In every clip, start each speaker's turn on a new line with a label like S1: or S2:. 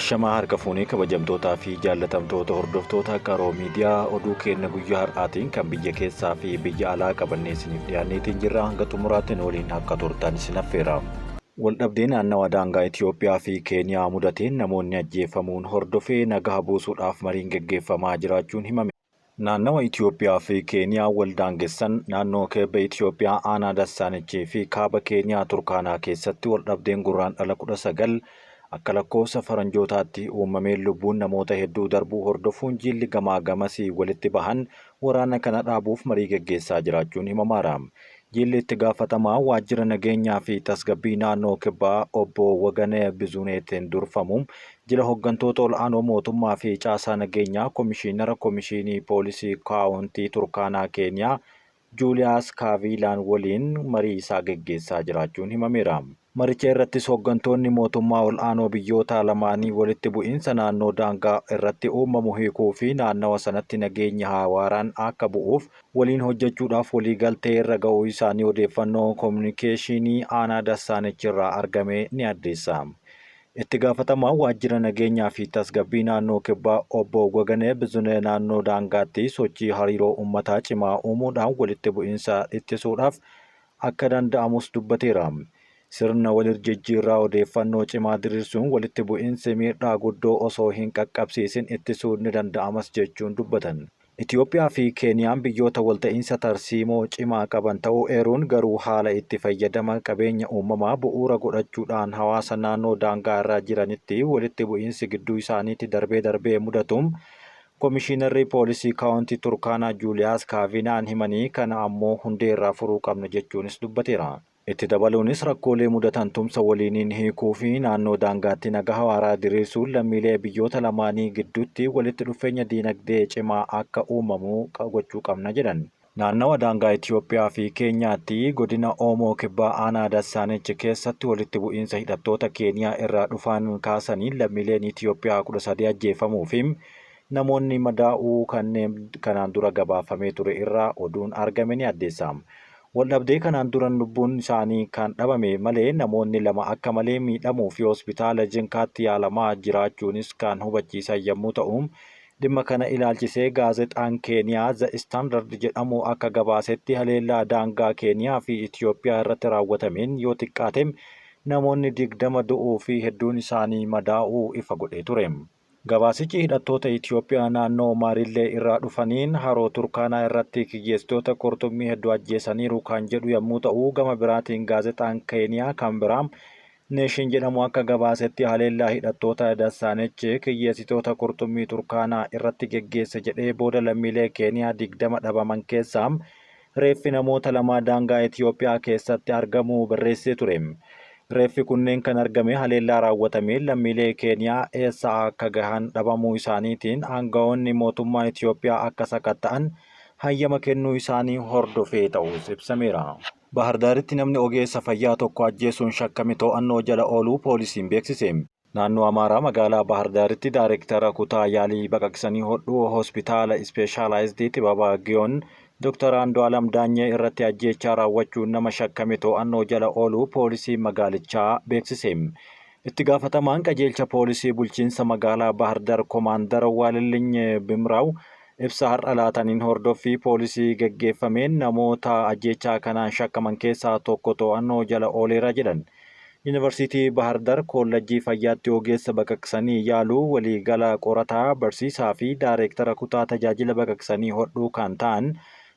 S1: Ashamaa harka fuunee kabajamtootaa fi jaallatamtoota hordoftoota Qaroo Miidiyaa, oduu keenya guyyaa har'aatiin kan biyya keessaa fi biyya alaa qabannee isiniif dhiyaanneetiin jirra. Hanga xumuraatti nu waliin akka turtan isin affeera. Waldhabdee naannawa daangaa Itiyoophiyaa fi Keeniyaa mudateen namoonni ajjeefamuun hordofee nagaa buusuudhaaf mariin geggeeffamaa jiraachuun himame. Naannawa Itiyoophiyaa fi Keeniyaa wal daangessan naannoo Kibba Itiyoophiyaa aanaa Dassaanichii fi Kaaba Keeniyaa Turkaanaa keessatti waldhabdeen Gurraandhala 19 akka lakkoofsa Faranjootaatti uumameen lubbuun namoota hedduu darbuu hordofuun jiilli gamaa gamasii walitti bahan waraana kana dhaabuuf marii geggeessaa jiraachuun himamaara. Jilli itti gaafatamaa waajjira nageenyaa fi tasgabbii naannoo Kibbaa obbo Waganee Bizuneetiin durfamu jila hoggantoota ol'aanoo mootummaa fi caasaa nageenyaa komishiinara komishiinii poolisii kaawuntii Turkaanaa Keeniyaa Juuliyaas Kaaviilaan waliin marii isaa geggeessaa jiraachuun himameera. Maricha irrattis hoggantoonni mootummaa ol'aanoo biyyoota lamaanii walitti bu'iinsa naannoo daangaa irratti uumamu hiikuu fi naannawa sanatti nageenyi waaraan akka bu'uuf waliin hojjechuudhaaf waliigaltee irra ga'uu isaanii odeeffannoo kominikeeshinii aanaa Dassaanech irraa argame ni addeessa. Itti gaafatamaan waajjira nageenyaa fi tasgabbii naannoo Kibbaa obbo Waganee Bizunee naannoo daangaatti sochii hariiroo uummataa cimaa uumuudhaan walitti bu'iinsa ittisuudhaaf akka danda'amus dubbateera. Sirna waljijjiirraa odeeffannoo cimaa diriirsuun walitti bu'iinsi miidhaa guddoo osoo hin qaqqabsiisin ittisuun ni danda'amas jechuun dubbatan. Itiyoophiyaa fi Keeniyaan biyyoota walta'iinsa tarsiimoo cimaa qaban ta'uu eeruun, garuu haala itti fayyadama qabeenya uumamaa bu'uura godhachuudhaan hawaasa naannoo daangaa irra jiranitti walitti bu'iinsi gidduu isaaniitti darbee darbee mudatuun Komishiinarri Poolisii Kaawuntii Turkaanaa Juuliyaas Kaavinaan himanii, kana ammoo hundeerraa furuu qabna jechuunis dubbateera. Itti dabaluunis rakkoolee mudatan tumsa waliiniin hiikuu fi naannoo daangaatti nagaa waaraa diriirsuun lammiilee biyyoota lamaanii gidduutti walitti dhufeenya diinagdee cimaa akka uumamu gochuu qabna jedhan. Naannawa daangaa Itiyoophiyaa fi Keenyaatti godina Oomoo Kibbaa aanaa Dassaanech keessatti walitti bu'iinsa hidhattoota Keeniyaa irraa dhufaan kaasaniin lammiileen Itiyoophiyaa 13 ajjeefamuu fi namoonni madaa'uu kanneen kanaan dura gabaafamee ture irraa oduun argame ni addeessa. Waldhabdee kanaan duran lubbuun isaanii kan dhabame malee namoonni 2 akka malee miidhamuu fi hospitaala Jinkaatti yaalamaa jiraachuunis kan hubachiisan yammuu ta'u, dhimma kana ilaalchisee gaazexaan Keeniyaa The Standard jedhamu akka gabaasetti haleellaa daangaa Keeniyaa fi Itiyoophiyaa irratti raawwatameen yoo xiqqaate namoonni 20 du'uu fi hedduun isaanii madaa'uu ifa godhee ture. Gabaasichi hidhattoota Itiyoophiyaa naannoo Maarillee irraa dhufaniin haroo Turkaanaa irratti kiyyeessitoota qurxummii hedduu ajjeesaniiru kan jedhu yammuu ta'u, gama biraatiin gaazexaan Keeniyaa kan biraa Neeshin jedhamu akka gabaasetti haleellaa hidhattoota Dassaanech kiyyeessitoota qurxummii Turkaanaa irratti geggeesse jedhee booda lammiilee Keeniyaa 20 dhabaman keessaa reeffi namoota lamaa daangaa Itiyoophiyaa keessatti argamuu barreessee ture. Reeffi kunneen kan argame haleellaa raawwatameen lammiilee Keeniyaa eessa akka gahan dhabamuu isaaniitiin aanga'oonni mootummaa Itiyoophiyaa akka sakatta'an hayyama kennuu isaanii hordofee ta'uus ibsameera. Bahardaaritti namni ogeessa fayyaa tokko ajjeesuun shakkame to'annoo jala ooluu poolisiin beeksise. Naannoo Amaaraa magaalaa Bahardaaritti Daarektara kutaa yaalii baqaqsanii hodhuu Hospitaala Ispeeshaalaayizdii Xibabaa Giyoon Dr. Andu'aalam Daanyee irratti ajjeechaa raawwachuun nama shakkame to'annoo jala ooluu poolisiin magaalichaa beeksise. Itti gaafatamaan qajeelcha poolisii bulchiinsa magaalaa Bahardar Komaandar Waalilliny Bimraaw ibsa har'a laataniin hordoffii poolisii geggeeffameen namoota ajjeechaa kanaan shakkaman keessaa tokko to'annoo jala ooleera jedhan. Yuunivarsiitii Bahardar Koollajjii Fayyaatti ogeessa baqaqsanii yaaluu waliigala qorataa, barsiisaa fi daareektara kutaa tajaajila baqaqsanii hodhuu kan ta'an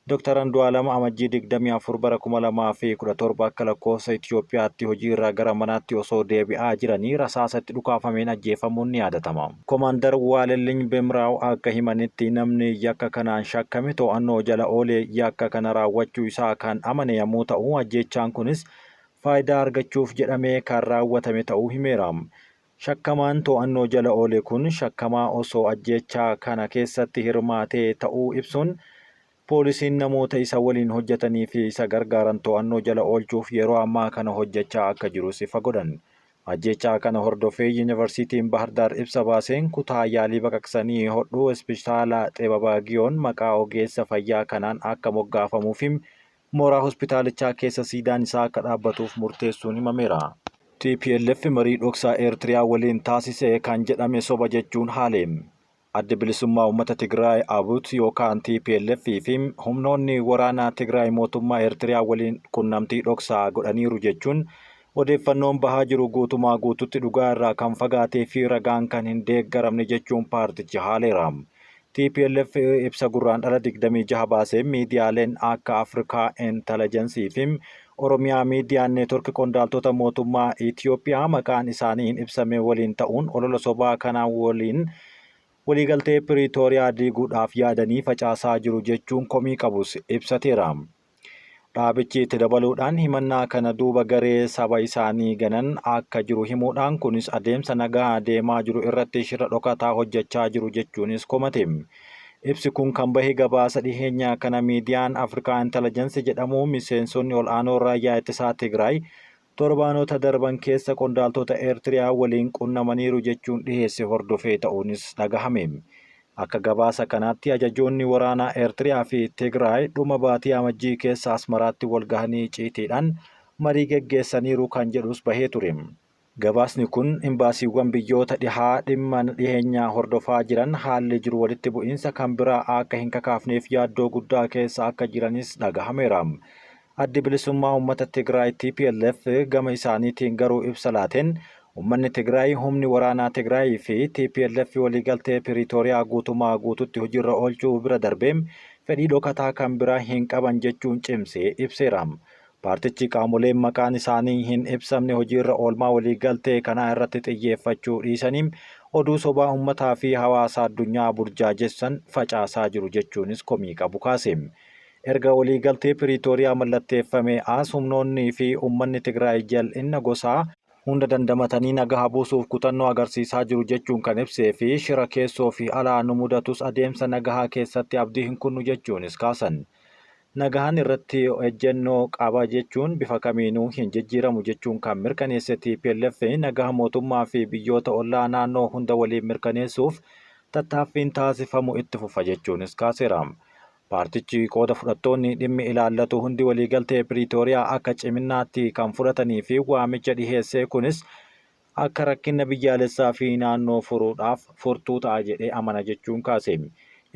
S1: Dr. Andu'aalam Amajjii 24 bara 2017 akka lakkoofsa Itiyoophiyaatti hojii irraa gara manaatti osoo deebi'aa jiranii rasaasa itti dhukaafameen ajjeefamuun ni yaadatama. Komaandar Waalelliny Bemraaw akka himanitti namni yakka kanaan shakkame to'annoo jala oolee yakka kana raawwachuu isaa kan amane yammuu ta'u, ajjeechaan kunis faayidaa argachuuf jedhamee kan raawwatame ta'uu himeera. Shakkamaan to'annoo jala oole kun shakkamaa osoo ajjeechaa kana keessatti hirmaatee ta'uu ibsuun, poolisiin namoota isa waliin hojjetanii fi isa gargaaran to'annoo jala oolchuuf yeroo ammaa kana hojjechaa akka jirus ifa godhan. Ajjeechaa kana hordofee Yuunivarsiitiin Bahardaar ibsa baaseen kutaa yaalii baqaqsanii hodhuu Hospitaala Xebabaa Giyoon maqaa ogeessa fayyaa kanaan akka moggaafamuufi mooraa hospitaalichaa keessa siidaan isaa akka dhaabbatuuf murteessuun himameera. Tplf marii dhoksaa Eertiriyaa waliin taasise kan jedhame soba jechuun haale. Addi Bilisummaa Uummata Tigraay, ABUT yookaan tplf fi humnoonni waraanaa Tigraay mootummaa Eertiriyaa waliin qunnamtii dhoksaa godhaniiru jechuun odeeffannoon bahaa jiru guutumaa guututti dhugaa irraa kan fagaatee fi ragaan kan hin deeggaramne jechuun paartichi haaleera. Tplf ibsa Gurraandhala 26 baaseen miidiyaaleen akka Afrikaa Intalajensii fi Oromiyaa Miidiyaa Neetwork qondaaltota mootummaa Itiyoophiyaa maqaan isaanii hin ibsame waliin ta'uun olola sobaa kana waliin waliigaltee Piriitooriyaa diiguudhaaf yaadanii facaasaa jiru jechuun komii qabus ibsateera. Dhaabichi itti dabaluudhaan himannaa kana duuba garee saba isaanii ganan akka jiru himuudhaan kunis adeemsa nagaa deemaa jiru irratti shira dhokataa hojjechaa jiru jechuunis komate. Ibsi kun kan bahe gabaasa dhiheenya kana miidiyaan Afrikaa Intelligence jedhamu miseensonni ol'aanoo raayyaa ittisaa Tigraay torbaanota darban keessa qondaaltota Eertiriyaa waliin qunnamaniiru jechuun dhiheesse hordofee ta'uunis dhagahame. Akka gabaasa kanaatti ajajoonni waraanaa Eertiriyaa fi Tigraay dhuma baatii Amajjii keessa Asmaraatti walgahanii iciitiidhaan marii geggeessaniiru kan jedhus bahee ture. Gabaasni kun imbaasiiwwan biyyoota dhihaa dhimma dhiheenyaa hordofaa jiran haalli jiru walitti bu'iinsa kan biraa akka hin kakaafneef yaaddoo guddaa keessa akka jiranis dhagahameera. Addi Bilisummaa Uummata Tigraay, tplf, gama isaaniitiin garuu ibsa laateen, uummanni Tigraay, humni waraanaa Tigraay fi tplf waliigaltee Piriitooriyaa guutumaa guututti hojiirra oolchuu bira darbee fedhii dhokataa kan biraa hin qaban jechuun cimsee ibseera. Paartichi qaamoleen maqaan isaanii hin ibsamne hojiirra oolmaa waliigaltee kanaa irratti xiyyeeffachuu dhiisanii oduu sobaa uummataa fi hawaasa addunyaa burjaajessan facaasaa jiru jechuunis komii qabu kaase. Erga waliigaltee Piriitooriyaa mallatteeffamee as humnoonnii fi uummanni Tigraay jal'inna gosaa hunda dandamatanii nagaha buusuuf kutannoo agarsiisaa jiru jechuun kan ibsee fi shira keessoo fi alaa nu mudatus adeemsa nagahaa keessatti abdii hin kunnu jechuunis kaasan. Nagahan irratti ejjennoo qaba jechuun bifa kamiinuu hin jijjiiramu jechuun kan mirkaneesse tplf nagaha mootummaa fi biyyoota ollaa naannoo hunda waliin mirkaneessuuf tattaaffiin taasifamu itti fufa jechuunis kaaseera. Paartichi qooda fudhattoonni dhimmi ilaallatu hundi waliigaltee Piriitooriyaa akka ciminaatti kan fudhatanii fi waamicha dhiheessee kunis akka rakkina biyyaalessaa fi naannoo furuudhaaf furtuu ta'a jedhee amana jechuun kaase.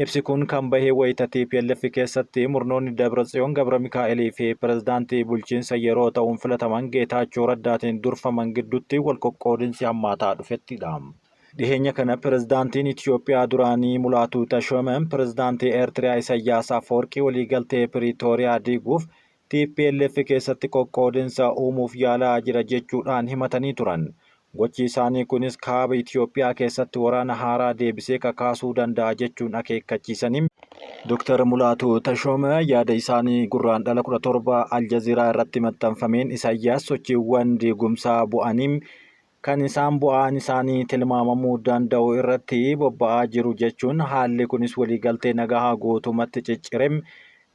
S1: Ibsi kun kan bahe wayita tplf keessatti murnoonni Dabratsiyoon Gabramikaa'elii fi pirezidaantii bulchiinsa yeroo ta'uun filataman Geetaachoo Raddaatiin durfaman gidduutti wal qoqqoodinsi hammaataa dhufettidha. Dhiheenya kana pirezidaantiin Itiyoophiyaa duraanii Mulaatuu Tashoomeen pirezidaantii Eertiriyaa Isayyaas Afwerqii waliigaltee Piriitooriyaa diiguuf tplf keessatti qoqqoodinsa uumuuf yaalaa jira jechuudhaan himatanii turan. Gochi isaanii kunis kaaba Itiyoophiyaa keessatti waraana haaraa deebisee kakaasuu danda'a jechuun akeekkachiisanii. Dr. Mulaatuu Tashoome yaada isaanii Gurraandhala 17 Aljaziiraa irratti maxxanfameen Isayyaas sochiiwwan diigumsaa bu'anii kan isaan bu'aan isaanii tilmaamamuu danda'u irratti bobba'aa jiru jechuun haalli kunis waliigaltee nagahaa guutumatti ciccire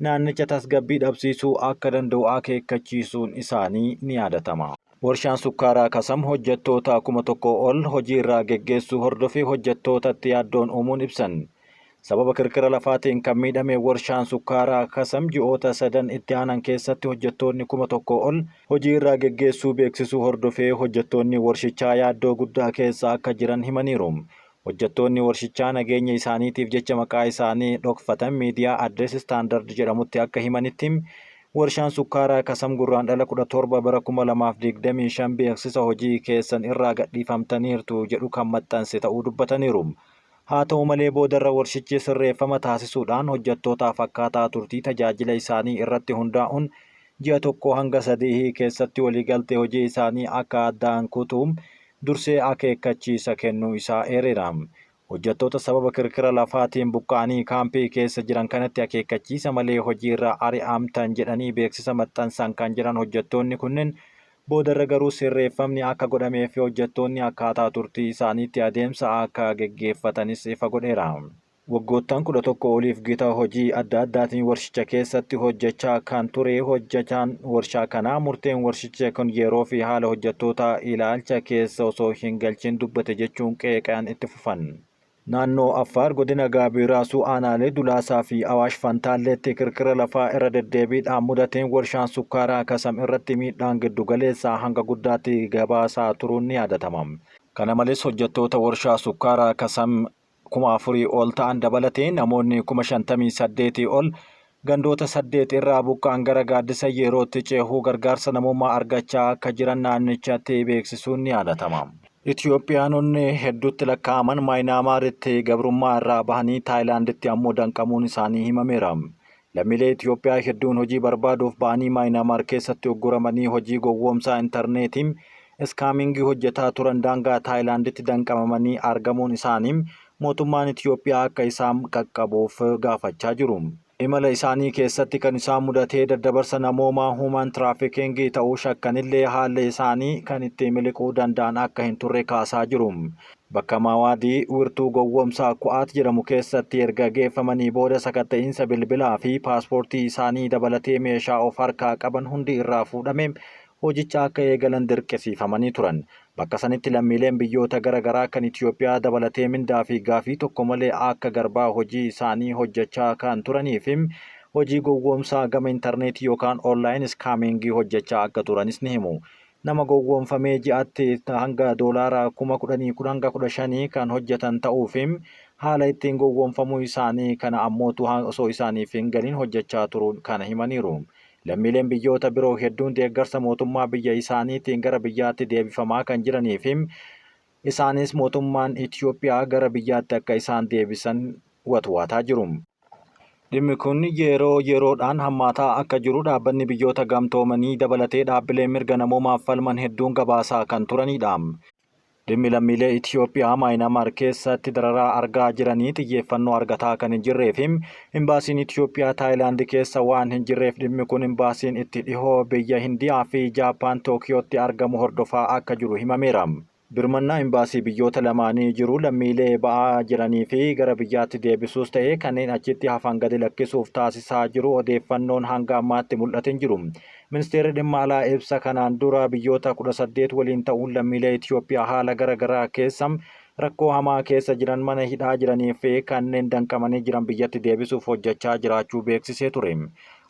S1: naannicha tasgabbii dhabsiisuu akka danda'u akeekkachiisuun isaanii ni yaadatama. Warshaan sukkaaraa Kasam hojjettoota 1000 ol hojii irraa geggeessuu hordofee hojjettootatti yaaddoon uumuun ibsan. Sababa kirkira lafaatiin kan miidhame warshaan sukkaaraa Kasam ji'oota sadan itti aanan keessatti hojjettoonni 1000 ol hojii irraa geggeessuu beeksisuu hordofee hojjettoonni warshichaa yaaddoo guddaa keessa akka jiran himaniiru. Hojjettoonni warshichaa nageenya isaaniitiif jecha maqaa isaanii dhokfatan miidiyaa Addis Standard jedhamutti akka himanitti warshaan sukkaaraa Kasam Gurraandhala 17 bara 2025 beeksisa hojii keessan irraa gadhiifamtaniirtu jedhu kan maxxanse ta'uu dubbataniiru. Haa ta'u malee boodarra warshichi sirreeffama taasisuudhaan hojjettootaaf akkaataa turtii tajaajila isaanii irratti hundaa'uun ji'a tokkoo hanga sadiihii keessatti waliigaltee hojii isaanii akka addaan kutu dursee akeekkachiisa kennuu isaa eereera. Hojjettoota sababa kirkira lafaatiin buqqa'anii kaampii keessa jiran kanatti akeekkachiisa malee hojiirraa ari'amtan jedhanii beeksisa maxxansan kan jedhan hojjettoonni kunneen Boodarra garuu sirreeffamni akka godhameefi hojjettoonni akkaataa turtii isaaniitti adeemsa akka geggeeffatanis ifa godheera. Waggoottan 11 oliif gita hojii adda addaatiin warshicha keessatti hojjechaa kan ture hojjetaan warshaa kanaa murteen warshicha kun yeroofi haala hojjettootaa ilaalcha keessa osoo hin galchin dubbate jechuun qeeqan itti fufan. Naannoo Affaar godina Gaabii Raasuu aanaalee Dulaasaa fi Awaash Fantaalleetti kirkira lafaa irra deddeebiidhaan mudateen warshaan sukkaaraa Kasam irratti miidhaan giddu galeessaa hanga guddaatti gabaasaa turuun ni yaadatama. Kana malees hojjettoota warshaa sukkaaraa Kasam 4,000 ol ta'an dabalatee namoonni 58,000 ol gandoota 8 irraa buqqa'an gara gaaddisa yerootti ceehuu gargaarsa namoomaa argachaa akka jiran naannichatti beeksisuun ni yaadatama. Itoophiyaanonni hedduutti lakkaa'aman Maayinaamaaritti gabrummaa irraa bahanii Taayilaanditti ammoo danqamuun isaanii himameera. Lammiilee Itoophiyaa hedduun hojii barbaaduuf ba'anii Maayinaamaar keessatti ugguramanii hojii gowwoomsaa intarneetiin scamming hojjetaa turan daangaa Taayilaanditti danqamamanii argamuun isaanii mootummaan Itoophiyaa akka isaan qaqqabuuf gaafachaa jiru. Imala isaanii keessatti kan isaan mudatee daddabarsa namoomaa human trafficking ta'uu shakkanillee haalli isaanii kan itti miliquu danda'an akka hin turre kaasaa jiru. Bakka Maawaadii wirtuu gowwoomsaa Ku'aat jedhamu keessatti erga geeffamanii booda sakatta'iinsa bilbilaa fi paaspoortii isaanii dabalatee meeshaa of harkaa qaban hundi irraa fuudhame hojicha akka eegalan dirqisiifamanii turan. Bakka sanitti lammiileen biyyoota gara garaa kan Itoophiyaa dabalatee mindaa fi gaafii tokko malee akka garbaa hojii isaanii hojjechaa kan turanii fi hojii gowwoomsaa gama intarneetii yookaan online scamming hojjechaa akka turanis ni himu. Nama gowwoomfamee ji'atti hanga doolaara 10,000 hanga 15,000 kan hojjetan ta'uu fi haala ittiin gowwoomfamuu isaanii kana ammootu osoo isaaniif hin galin hojjechaa turuun kana himaniiru. Lammiileen biyyoota biroo hedduun deeggarsa mootummaa biyya isaaniitiin gara biyyaatti deebifamaa kan jiranii fi isaanis mootummaan Itoophiyaa gara biyyaatti akka isaan deebisan watwaataa jiru. Dhimmi kun yeroo yeroodhaan hammaataa akka jiru dhaabbanni biyyoota gamtoomanii dabalatee dhaabbileen mirga namoomaaf falman hedduun gabaasaa kan turanidha. Dhimmi lammiilee Itoophiyaa Maayinaamaar keessatti dararaa argaa jiranii xiyyeeffannoo argataa kan hin jirree fi imbaasiin Itoophiyaa Taayilaand keessa waan hin jirreef dhimmi kun imbaasiin itti dhihoo biyya Hindiyaa fi Jaappaan Tookiyootti argamu hordofaa akka jiru himameera. Birmannaa imbaasii biyyoota lamaanii jiru lammiilee ba'aa jiranii fi gara biyyaatti deebisuus ta'ee kanneen achitti hafan gadi lakkisuuf taasisaa jiru odeeffannoon hanga ammaatti mul'ate hin jiru. Ministeerri dhimma alaa ibsa kanaan dura biyyoota 18 waliin ta'uun lammiilee Itoophiyaa haala gara garaa keessa rakkoo hamaa keessa jiran, mana hidhaa jiranii fi kanneen danqamanii jiran biyyatti deebisuuf hojjechaa jiraachuu beeksisee ture.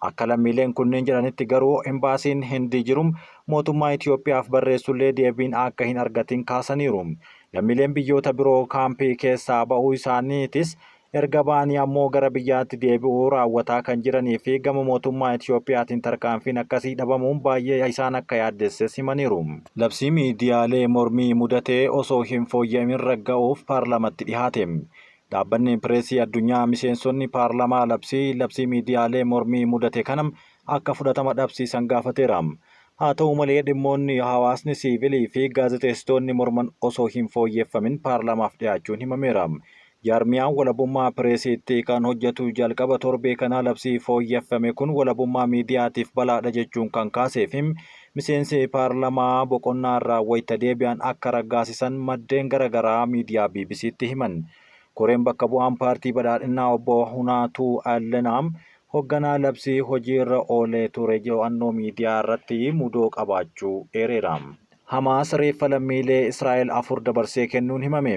S1: Akka lammiileen kunneen jedhanitti garuu imbaasiin Hindii jiru mootummaa Itoophiyaaf barreessullee deebiin akka hin argatin kaasaniiru. Lammiileen biyyoota biroo kaampii keessaa ba'uu isaaniitis erga ba'anii ammoo gara biyyaatti deebi'uu raawwataa kan jiranii fi gama mootummaa Itoophiyaatiin tarkaanfiin akkasii dhabamuun baay'ee isaan akka yaaddesses himaniiru. Labsii miidiyaalee mormii mudatee osoo hin fooyya'in ragga'uuf paarlaamatti dhihaate. Dhaabbanni pireesii addunyaa miseensonni paarlaamaa labsii miidiyaalee mormii mudate kana akka fudhatama dhabsiisan gaafateera. Haa ta'u malee dhimmoonni hawaasni siivilii fi gaazexeessitoonni morman osoo hin fooyyeffamin paarlaamaaf dhiyaachuun himameera. Jaarmiyaan walabummaa pireesiitti kan hojjetu jalqaba torbee kanaa labsii fooyyeffame kun walabummaa miidiyaatiif balaadha jechuun kan kaasee fi miseensi paarlamaa boqonnaa irraa wayita deebi'an akka raggaasisan maddeen garaagaraa miidiyaa BBCtti himan. Koreen bakka bu'aan paartii badhaadhinaa obbo Hunaatuu Allenaam hoogganaa labsii hojii irra oolee ture to'annoo miidiyaa irratti mudoo qabaachuu eereera. Hamaas reeffa lammiilee Israa'el 4 dabarsee kennuun himame.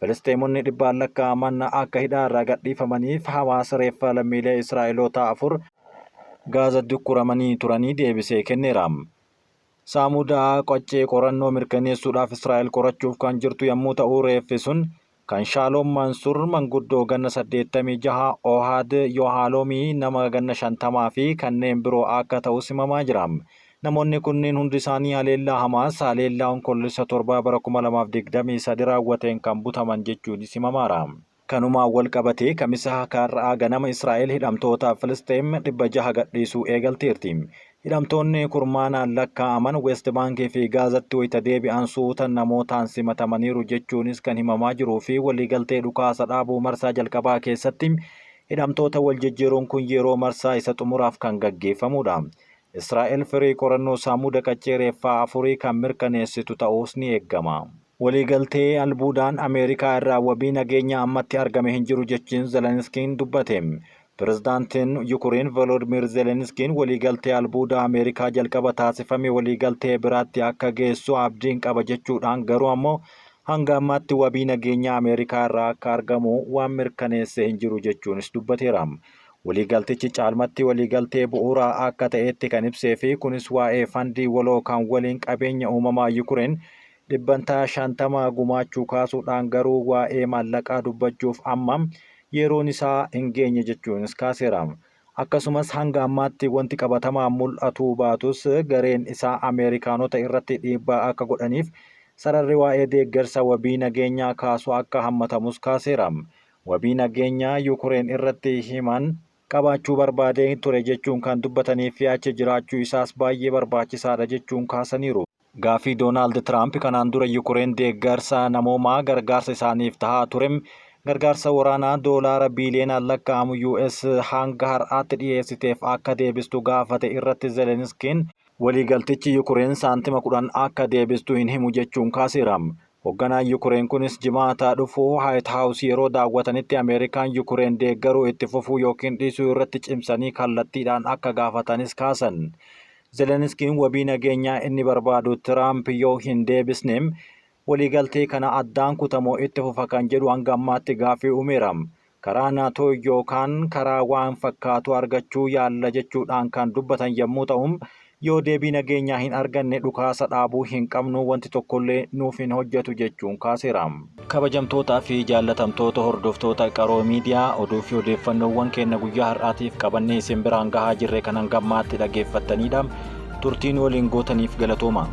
S1: Filisxeemonni dhibbaan lakkaa'aman akka hidhaa irraa gadhiifamaniif Hamaas reeffa lammiilee Israa'eloota 4 Gaazatti ukkuramanii turanii deebisee kenneera. Saamudaa qaccee qorannoo mirkaneessuudhaaf Israa'el qorachuuf kan jirtu yommuu ta'u reeffi sun kan Shaaloom Mansuur manguddoo ganna 86, Ohaad Yohaaloomii nama ganna 50 fi kanneen biroo akka ta'u himamaa jira. Namoonni kunneen hundi isaanii haleellaa Hamaas haleellaa Onkoloolessa 7 bara 2023 raawwateen kan butaman jechuunis himamaara. Kanumaan wal qabatee kamisa har'aa ganama Israa'el hidhamtoota Filisxeem 600 gadhiisuu eegalteerti. Hidhamtoonni kurmaanaan lakkaa'aman West Baankii fi Gaazatti wayita deebi'an suutan namootaan simatamaniiru jechuunis kan himamaa jiruu fi waliigaltee dhukaasa dhaabuu marsaa jalqabaa keessatti hidhamtoota wal jijjiiruun kun yeroo marsaa isa xumuraaf kan gaggeeffamudha. Israa'el firii qorannoo saamuda qaccee reeffaa afurii kan mirkaneessitu ta'uus ni eegama. Waliigaltee albuudaan Ameerikaa irraa wabii nageenya ammatti argame hin jiru jechuun Zelenskiin dubbate. Pirezidaantiin Yukireen Volodimir Zelenskiin waliigaltee albuudaa Ameerikaa jalqaba taasifame waliigaltee biraatti akka geessu abdiin qaba jechuudhaan garuu ammoo Hanga ammaatti wabii nageenyaa Ameerikaa irraa akka argamu waan mirkaneesse hin jiru jechuunis dubbateera. Waliigaltichi caalmatti waliigaltee bu'uuraa akka ta'etti kan ibsee fi kunis waa'ee fandii waloo kan waliin qabeenya uumamaa Yukureen dhibbantaa 50 gumaachuu kaasuudhaan garuu waa'ee maallaqaa dubbachuuf amma yeroon isaa hin geenye jechuunis kaaseera. Akkasumas hanga ammaatti wanti qabatamaan mul'atuu baatus gareen isaa Ameerikaanota irratti dhiibbaa akka godhaniif sararri waa'ee deeggarsa wabii nageenyaa kaasu akka hammatamus kaaseera. Wabii nageenyaa Yukureen irratti himan qabaachuu barbaadee ture jechuun kan dubbatanii fi achi jiraachuu isaas baay'ee barbaachisaadha jechuun kaasaniiru. Gaaffii Doonaald Tiraamp kanaan dura Yukureen deeggarsa namoomaa gargaarsa isaaniif tahaa ture gargaarsa waraanaa doolaara biiliyoonaan lakkaa'amu US hanga har'aatti dhiyeessiteef akka deebistu gaafate irratti Zelenskiin waliigaltichi Yukureen saantima 10 akka deebistu hin himu jechuun kaaseera. Hoogganaan Yukureen kunis Jimaata dhufu Waayit Haawus yeroo daawwatanitti Ameerikaan Yukureen deeggaruu itti fufuu yookiin dhiisuu irratti cimsanii kallattiidhaan akka gaafatanis kaasan. Zelenskiin wabii nageenyaa inni barbaadu Tiraamp yoo hin deebisne waliigaltee kana addaan kutamoo itti fufa kan jedhu hanga ammaatti gaaffii uumeera. Karaa NATO yookaan karaa waan fakkaatu argachuu yaalla jechuudhaan kan dubbatan yommuu ta'u, yoo deebii nageenyaa hin arganne dhukaasa dhaabuu hin qabnu, wanti tokkollee nuuf hin hojjetu jechuun kaaseera. Kabajamtootaa fi jaallatamtoota hordoftoota Qaroo Miidiyaa, oduu fi odeeffannoowwan keenya guyyaa har'aatiif qabannee isin biraan gahaa jirre kan hanga ammaatti dhaggeeffattanidha. Turtiin waliin gootaniif galatooma.